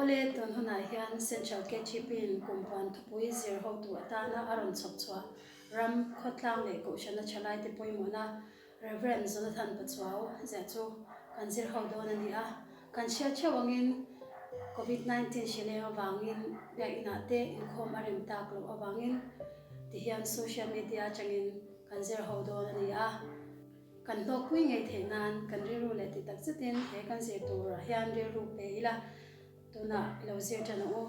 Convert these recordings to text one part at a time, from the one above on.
Awle, tun hunah hian Central KGP-in Kumpuan thupui zir hotu atana a rawn chhawp chhuah ram, khawtlang leh kohhrana thalaite pawimawhna Rev. Jonathan Pachuau ziah chu kan zir ho dawn a ni a. Kan hriat theuh angin Covid 19 hri leng avangin biakinah te inkhawm a rem tak loh avangin tihian social media atangin kan zir ho dawn a ni a. Kan hlawkpui ngei theih nan kan rilru leh ti tak zetin he kan zir turah hian rilru pe ila tunah i lo zir tan ang u.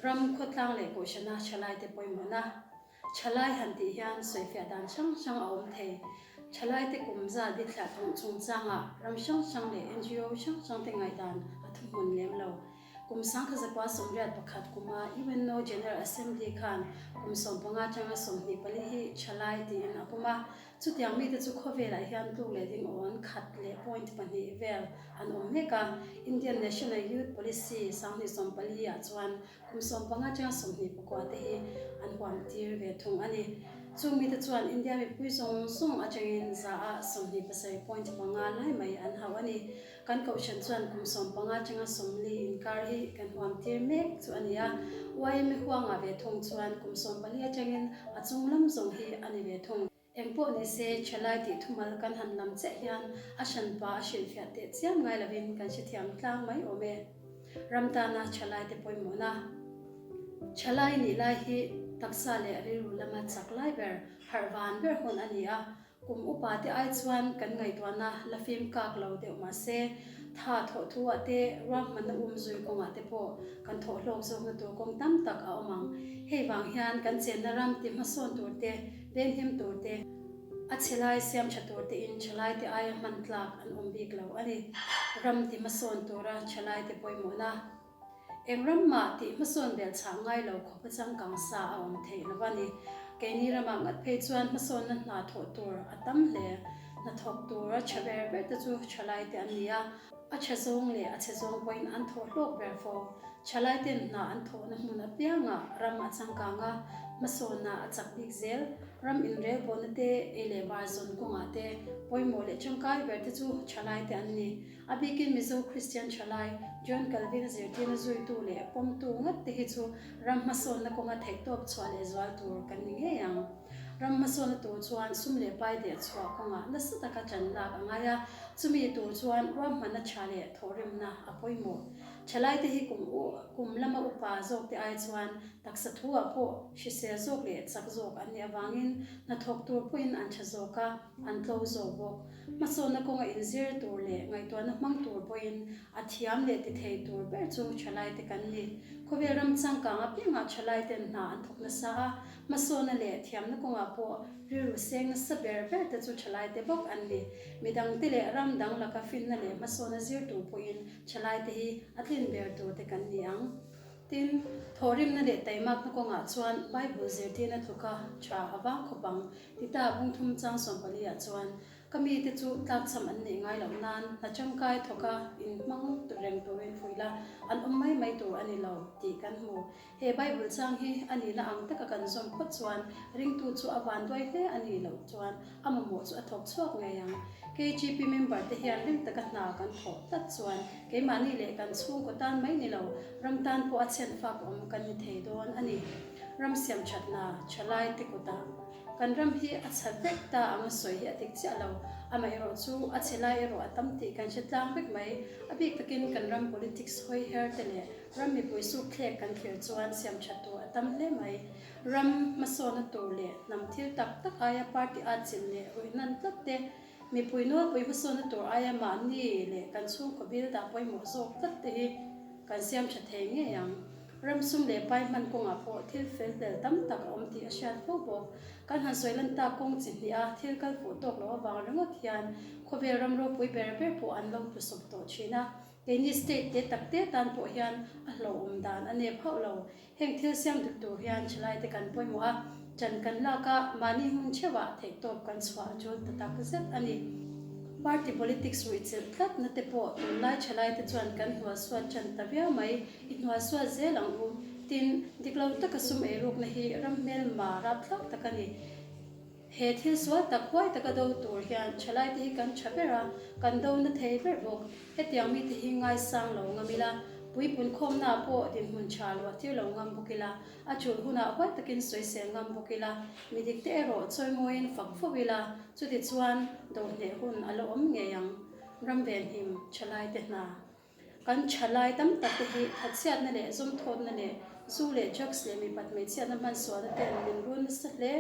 Ram khawtlang leh kohhrana thalaite pawimawhna Thalai han tih hian sawifiah dan hrang hrang a awm thei. Thalaite kum zat bithliah thawng chungchangah ram hrang hrang leh NGO hrang hrangte ngaihdan a thuhmun lem lo. Kum 1981 kuma UNO General Assembly khan kum 15 atanga 24 hi thalai tiin a pawm a. Chutiang mite chu khawvelah hian tluk leh ding awn khat leh point pahnih vel an awm mek a. Indian National Youth Policy 2014 ah chuan Kum 15 atanga 24 te hi an huam tir ve thung a ni. Chung mite chuan India mipui zawng zawng atangin za ah 27 point panga lai mai an hauh a ni. Kan kohhran chuan kum 15 atanga 40 inkar hi kan huam tir mek chu a ni a. YMA huangah ve thung chuan kum 14 atangin a chung lam zawng hi a ni ve thung. Engpawh ni se, thalai tih thumal kan han lam chiah hian a hranpa a hrilhfiah teh chiam ngai lovin kan hrethiam tlang mai awm e. Ram tana thalai te pawimawhna. Thalai nih lai hi taksa leh rilru lama chak lai ber, harh van ber hun a ni a, kum upa te ai chuan kan ngaihtuahna la fim kak lo deuh mah se, tha thawh thu ah te, ruahmanna um zui kawngah te pawh kan thawh hlawk zawkna tur kawng tam tak a awm ang. Hei vang hian kan chenna ram ti hmasawn tur te, Venghim tur te, a chhe lai siam tha tur tein thalai te aia hman tlak an awm bik lo a ni. Ram ti hmasawn tura thalai te pawimawhna. Eng ram mah tih hmasawn bel chhah ngai lo khawpa changkang sa a awm theih lo a ni. Keini ramah ngat phei chuan hmasawnna hna thawh tur a tam hle. Hnathawk tura tha ber ber te chu thalai te an ni a. A tha zawng leh a chhe zawng pawhin an thawh hlawk ber fo. Thalaiten hna an thawhna hmun apiangah ram a changkang a, hmasawnna a chak bik zel. Ram inrelbawlna te, ei leh bar zawn kawngah te, pawimawh leh tangkai ber te chu thalaite an ni. A bikin Mizo Kristian thalai, John Calvin-a zirtirna zuitu leh pawmtu ngat te hi chu ram hmasawnna kawnga theihtawp chhuah leh zual tur kan ni ngei ang. Ram hmasawnna tur chuan sum leh pai deh chhuah kawngah nasa taka ṭan lak a ngai a, chumi tur chuan ruahmanna ṭha leh thawhrimna a pawimawh. Ṭhalaite hi kum kum lama upa zawkte ai chuan taksa thu-ah pawh hrisel zawk leh chak zawk an nih avangin hnathawk tur pawhin an ṭha zawk a, an tlo zawk bawk. Hmasawnna kawnga inzir tur leh ngaihtuahna hmang tur pawhin a thiam leh ti thei tur ber chu ṭhalaite kan ni. Khawvel ram changkang apiangah ṭhalaiten hna an thawk nasa a, Hmasawnna leh thiamna kawngah pawh rilru seng nasa ber ber te chu thalaite bawk an ni. Midangte leh ram dang laka finna leh hmasawnna zir tur pawhin thalaite hi a tlin ber tur te kan ni ang. Tin, thawhrimna leh taimakna kawngah chuan Bible zirtirna tluka tha a vang khawp ang. Tita bungthum chang 14 ah chuan, Ka mite chu tlakchham an neih ngai loh nan hna tangkai thawka inhmang reng turin fuih la, an awm mai mai tur a ni lo tih kan hmu. He Bible chang hi a nihna ang taka kan zawm phawt chuan ringtu chu a vanduai hle a nih loh chuan a mamawh chu a thawk chhuak ngei ang. KGP member te hian ring taka hna kan thawh tlat chuan keimahni leh kan chhungkaw tan mai ni lo, ram tan pawh a chhen fak awm kan ni thei dawn a ni. Ram siam thatna thalai te kutah kan ram hi a chha vek ta ang a sawi hi a dik chiah lo. Amaherawhchu a chhe lai erawh a tam tih kan hre tlang vek mai. A bik takin kan ram politics hawi her te leh Ram mipui suk thlek kan thlir chuan siam that tur a tam hle mai. Ram hmasawnna tur leh hnam thil tak tak aia party at chilh leh ruih nan tlat te, mipui nawlpui hmasawnna tur aia mahni leh kan chhungkaw bil dah pawimawh zawk tlat te hi kan siam tha thei ngei ang. Ram sum leh pai hman kawngah pawh thil fel hlel tam tak a awm tih a hriat fo bawk. Kan han sawi lan tak kawng chi hnih a thil kal fuh tawk loh avang ringawt hian khawvel ram ropui ber ber pawh an lo tlusawp tawh thin a. Keini state te tak te tan pawh hian a hlauhawm dan a nep hauh lo. Heng thil siam dik tur hian thalai te kan pawimawh a, ṭan kan lak a, mahni hmun theuhah theihtawp kan chhuah a ṭul ta tak zet a ni. Party politics ruihchilh tlatna te pawh tunlai thalai te chuan kan hnualsuat ṭan ta viau mai, i hnualsuat zel ang u. Tin, dik lo taka sum eirukna hi ram hmelma rapthlak tak a ni. He thil sual tak huai taka do tur hian thalaite hi kan tha ber a, kan do na thei ber bawk. Hetiang mite hi ngaisang lo ngam ila. Puipun khawmnaah pawh dinhmun tha luah tir lo ngam bawk ila, a tul hunah huai takin sawisel ngam bawk ila, mi dikte erawh chawimawiin fak fo ila, chutichuan dohneh hun a la awm ngei ang. Ram venhim thalaite hna. Kan thalai tam tak te hi thatchhiatna leh zawmthawtna leh zu leh drugs leh mipat hmeichhiatna hmansualna ten min run nasa hle.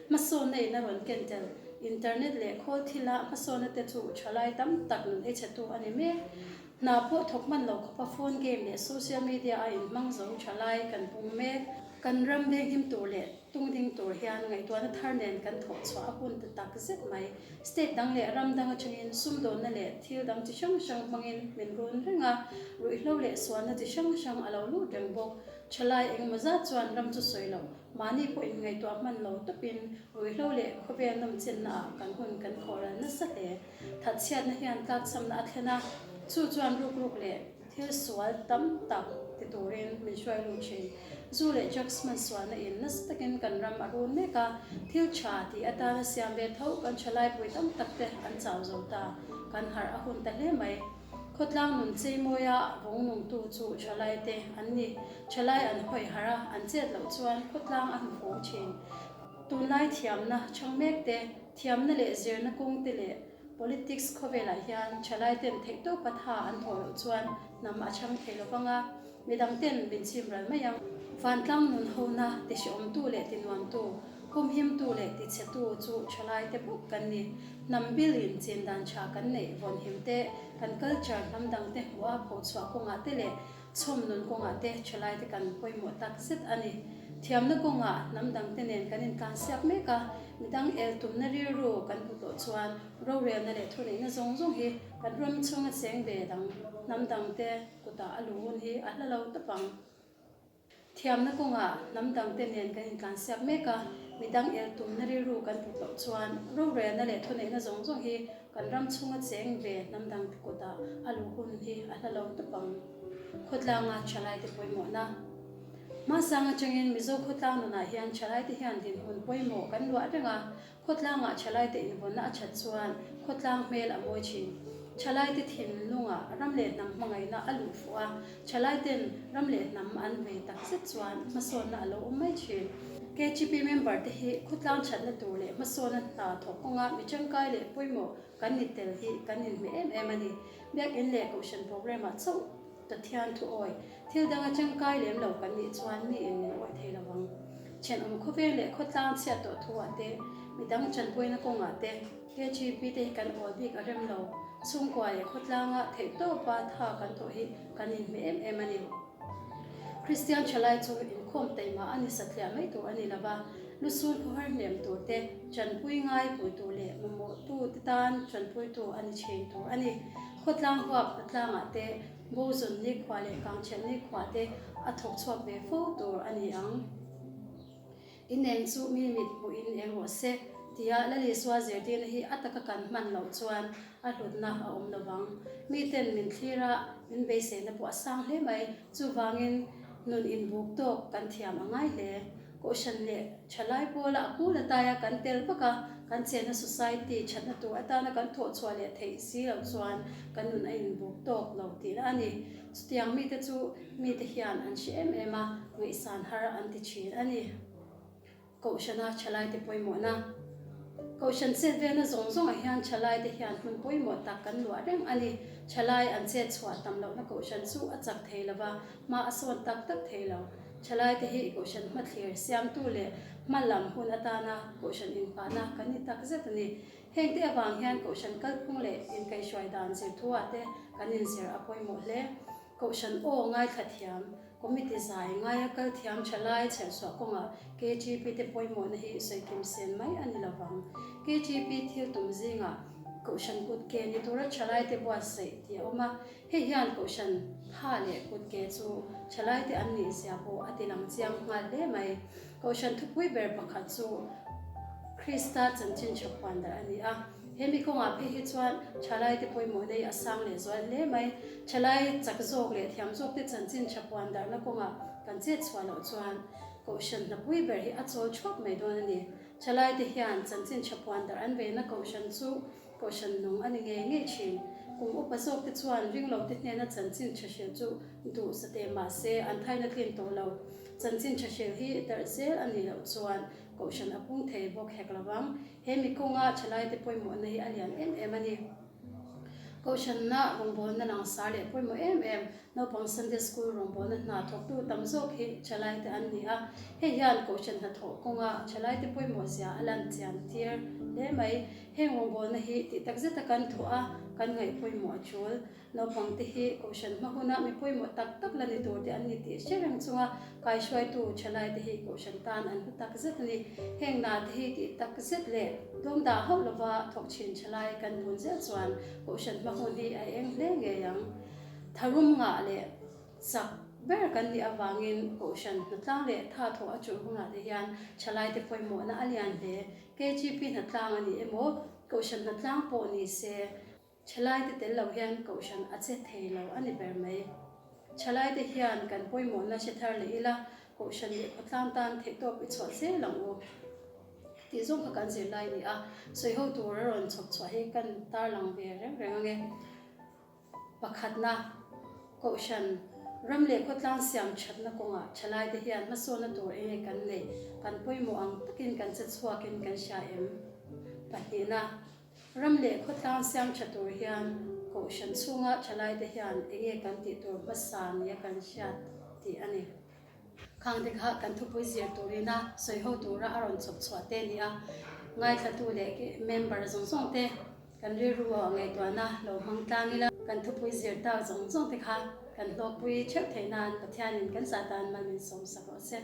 Hmasawnna in a rawn ken tel. Internet leh khawl thila hmasawnna te chu thalai tam tak nun ei chhetu a ni mek. Hna pawh thawk hman lo khawpa phone game leh social media a inhmang zo thalai kan pung mek. Kan ram venghim tur leh tung ding tur hian ngaihtuahna thar nen kan thawh chhuah a hun ta tak zet mai. State dang leh ram dang atangin sumdawnna leh thil dang chi hrang hrang hmangin min run reng a, ruihhlo leh sualna chi hrang hrang a lo lut reng bawk. Thalai engemaw zat chuan ram chu sawi loh, mahni pawh inngaihtuah hman lo tawpin ruihhlo leh khawvel nawmchenna ah kan hun kan khawhral nasa hle. Thatchhiatna hian tlakchhamna a thlen a, chu chuan rukruk leh thil sual tam tak ti turin min hruai lut thin. Zu leh drugs hman sualna in nasa takin kan ram a run mek a, thil tha tih atana siam ve tho kan thalaipui tam tak te an chau zo ta, kan harh a hun ta hle mai. Khawtlang nun cheimawia vawng nungtu chu thalai te an ni. Thalai an hawi harh a, an chet loh chuan khawtlang a hnu fo thin. Tunlai thiamna chhang mek te, thiamna leh zirna kawng te leh politics khawvelah hian thalai ten theihtawpa tha an thawh loh chuan hnam a chhang thei lo vang a, midang ten min chim ral mai ang. Vantlang nun hona tihreawmtu leh tinuamtu, humhimtu leh tichhetu chu thalai te bawk kan ni. Hnam bilin chin dan tha kan neih vawnhim te, kan culture hnam dang te hmuh a phochhuah kawngah te leh Chhawm nun kawngah te thalai te kan pawimawh tak zet a ni. Thiamna kawngah hnam dang te nen kan intlansiak mek a, midang el tumna rilru kan hmu tawh chuan rorelna leh thuneihna zawng zawng hi kan ram chhunga cheng ve dang hnam dang te kutah a lu hun hi a hla lo tawp ang. Thiamna kawngah hnam dang te nen kan intlansiak mek a, midang el tumna rilru kan hmu tawh chuan rorelna leh thuneihna zawng zawng hi Kan ram chhunga cheng ve hnam dang te kutah a luh hun hi a hla lo tawp ang. Khawtlanga thalaite pawimawhna. Hmasang atangin Mizo khawtlang nunah hian thalaite hian dinhmun pawimawh kan luah reng a, khawtlangah thalaite invawnna a that chuan khawtlang hmel a mawi thin. Thalaite thinlungah ram leh hnam hmangaihna a luh fuh a, thalaiten ram leh hnam an ve tak zet chuan hmasawnna a lo awm mai thin. KGP member te hi khawtlang thatna tur leh hmasawna hna thawk kawnga mi tangkai leh pawimawh kan ni tel hi kan inhmeh em em a ni. Biakinn leh Kohhran programme ah chauh Pathian thu awi thil danga tangkai lem lo kan nih chuan mi in min awih thei lo ang. Thenawm khawveng leh khawtlang chhiat tawh thu ah te, midang tanpuina kawngah te KGP te hi kan awl bik a rem lo. Chhungkua leh khawtlanga theihtawpa tha kan thawh hi kan inhmeh em em a ni. Kristian thalai chu inkhawm taima a ni satliah mai tur a ni lova, lusun khawhar hnem tur te, tanpui ngai pui tur leh mamawhtu te tan tanpuitu a ni thin tur a ni. Khawtlang huap hnatlangah te, bozawn nikhua leh kangchhelh nikhua te a thawk chhuak ve fo tur a ni ang. Ineng chu mi mit hmuhin eng rawh se, tia Lalisua zirtirna hi a taka kan hman loh chuan a hlutna a awm lo vang. Miten min thlir a, min beiseina pawh a sang hle mai. Chuvangin nun inbuk tawk kan thiam a ngai hle. Kohhran leh thalai pawla a kul ataia kan tel vak a, kan chenna society thatna tur atana kan thawhchhuah leh theih si loh chuan kan nun a inbuk tawk lo tihna a ni. Chutiang mite chu mite hian an hre em em a, ngaihsan har an ti thin a ni. Kohhrana thalaite pawimawhna. Kohhran chet velna zawng zawngah hian thalaite hian hmun pawimawh tak kan luah reng a ni. Thalai an chet chhuah tam lohna kohhran chu a chak thei lo va, hma a sawn tak tak thei lo. Thalaite hi kohhran hmathlir siamtu leh hma lam hun atana kohhran inpahna kan ni tak zet a ni. Hengte avang hian kohhran kalphung leh inkaihhruai dan zir thuah te kan inzir a pawimawh hle. Kohhran aw ngaithla thiam, committee zai ngaia kal thiam tha lai chherhchhuah kawngah KTP te pawimawhna hi sawikim sen mai a ni lo vang. KTP thil tum zingah kohhran kut ke ni tura thalaite buatsaih tih a awm a, hei hian kohhran tha leh kut ke chu thalaite an nih zia pawh a tilang chiang nghal hle mai. Kohhran thupui ber pakhat chu Krista chanchin tha phuan darh a ni a. He mi kawngah phei hi chuan thalaite pawimawh nei a sang leh zual hle mai. Thalai chak zawk leh thiam zawkte chanchin tha puan darhna kawngah kan chet chhuah loh chuan Kohhran hnapui ber hi a chawl thuap mai dawn a ni. Thalaite hian chanchin tha puan darh an veina Kohhran chu. Kohhran nung a ni ngei ngei thin. Kum upa zawkte chuan ringlote hnena chanchin tha hrilh chu duh sa teh mah se an thaina tlin tawh lo. Chanchin tha hrilh hi darh zel a nih loh chuan Kohhran a pung thei bawk hek lo vang. He mi kawnga thalaite pawimawhna hi a lian em em a ni. Kohhranna rawngbawlna langsar leh pawimawh em em naupang Sunday School rawngbawlna hna thawktu tam zawk hi thalaite an ni a. Hei hian Kohhran hnathawh kawnga thalaite pawimawh zia a lan chian tir hle mai. Heng rawngbawlna hi tih takzeta kan thawh a, kan ngaih pawimawh a tul. Naupangte hi Kohhran hma huna mi pawimawh tak tak la ni tur te an ni tih hre reng chunga kaihruaitu thalaite hi Kohhran tan an hlu tak zet a ni. Heng na te hi tih tak zet leh dawm dah hauh lova thawk thin thalai kan bun zel chuan Kohhran hma hun hi a eng hle ngei ang. Tharum ngah leh chak ber kan nih avangin Kohhran hnatlang leh tha thawh a chulh hunah te hian thalaite pawimawhna a lian hle. KGP hnatlang a ni emaw Kohhran hnatlang pawh ni se, Thalaite tel lo hian kohhran a che thei lo a ni ber mai. Thalaite hian kan pawimawhna hre thar leh ila, kohhran leh khawtlang tan theihtawp i chhuah zel ang u tih zawng kha kan zirlai ni a, sawiho tur a rawn chhawp chhuah hi kan tarlang ve reng reng ange. Pakhatna, kohhran ram leh khawtlang siam thatna kawngah thalaite hian hmasawnna tur enge kan neih, kan pawimawh ang takin kan che chhuakin kan hria em? Pahnihna, Ram leh khawtlang siam tha tur hian Kohhran chhunga thalaite hian enge kan tih tur hmasa nia kan hriat tih a ni. Khangte kha kan thupui zir turina sawiho tura a rawn chhawp chhuah te nia ngaithlatu leh member zawng zawng te kan rilru ah ngaihtuahna lo hmang tlang ila kan thupui zir tak zawng zawng te kha kan hlawkpui theuh theih nan Pathianin kan zah tan mal min sawmsak rawh se.